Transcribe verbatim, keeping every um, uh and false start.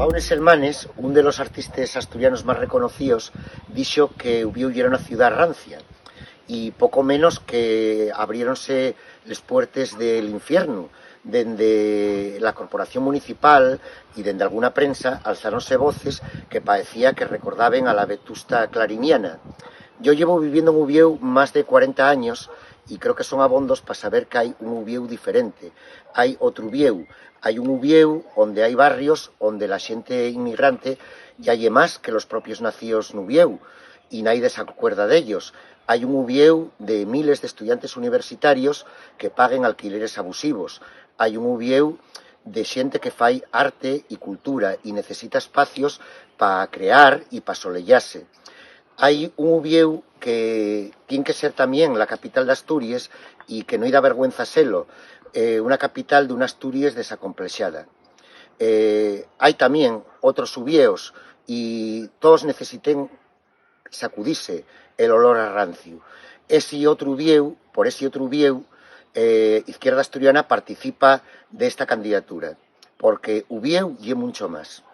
Fa unes selmanes, un de los artistes asturianos más reconocíos dixo que Uviéu yera una ciudá rancia, y poco menos que abriéronse les puertes del infiernu. Dende la corporación municipal y dende alguna prensa alzáronse voces que paecía que recordaben a la vetusta clariniana. Yo llevo viviendo en Uviéu más de cuarenta años y creo que son abondos pa saber qu'hai un Uviéu diferente. Hai otru Uviéu. Hai un Uviéu onde hai barrios onde la xente inmigrante ya ye más que los propios nacíos n'Uviéu, y naide s'acuerda d'ellos. Hai un Uviéu de miles d'estudiantes universitarios que paguen alquileres abusivos. Hai un Uviéu de xente que fai arte y cultura y necesita espacios pa crear y pa soleyase. Hai un Uviéu que tien que ser tamién la capital d'Asturies y que no-y da vergüenza selo, eh, una capital d'una Asturies desacomplexada. Eh, hai tamién otros Uviéos y toos necesiten sacudise el olor a ranciu. Esi otru Uviéu, por esi otru Uviéu, eh, Izquierda Asturiana participa d'esta candidatura, porque Uviéu ye muncho más.